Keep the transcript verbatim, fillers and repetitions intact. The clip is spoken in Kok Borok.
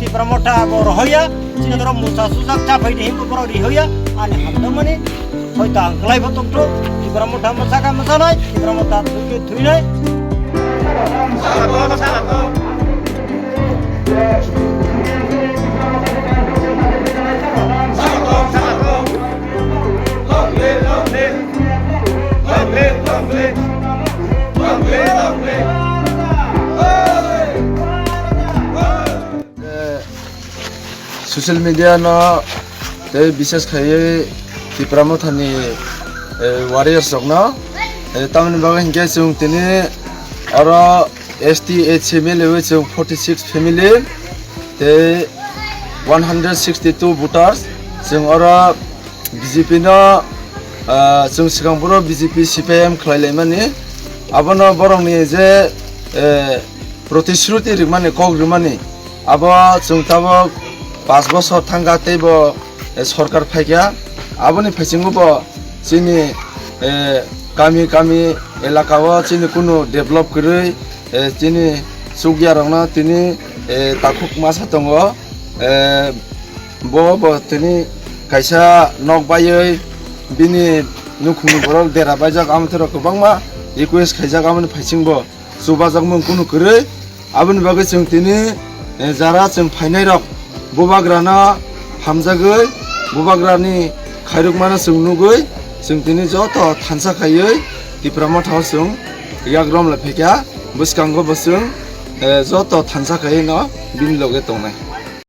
Tipra Motha bo rohoya, chini doro musa sujak chapai di himbo boro rihoya, ani hamdamani, hoito ang kwlai bo tongtho, Tipra Motha mwsaka mwsanai, Tipra Motha thwike thwinai. Social media no tei bises khaiwi Tipra Mothani, eh, warriors rokno, eh, tamoni bagwi hinkhe chwng tini oro S T H family wi chwng forty six family tei one hundred sixty two voters chwng oro B J P no, ah, chwng swkang phuru B J P C P I M khlai laimani, abono borokni je, eh, protishruti rwmani, kok rwmani, abo chwng tabuk pash bosor thangkha teibo, eh, sorkar phaikha. Aboni phaisingo bo chini, eh, kami kami elaka o chini kunu develop kwrwi, eh, chini chukya rokno tini, eh, takhuk masa tongo. Eh, bo bo tini kaisa nok baiwi bini nukhungni borok dera baijak, amtwrok kwbangma request khaijak, aboni phaisingo bo chubajakmung kunu kwrwi. Aboni bagwi chwng tini, eh, jara chwng phainairok bubagrano hamjagwi, bubagrani khairokmano chwng nugwi, chwng tini joto thansa khaiwi Tipra Mothao chwng yak romlai phaikha. Bwskango bo chwng, eh, joto thansa khaiwi no bini loge tongnai.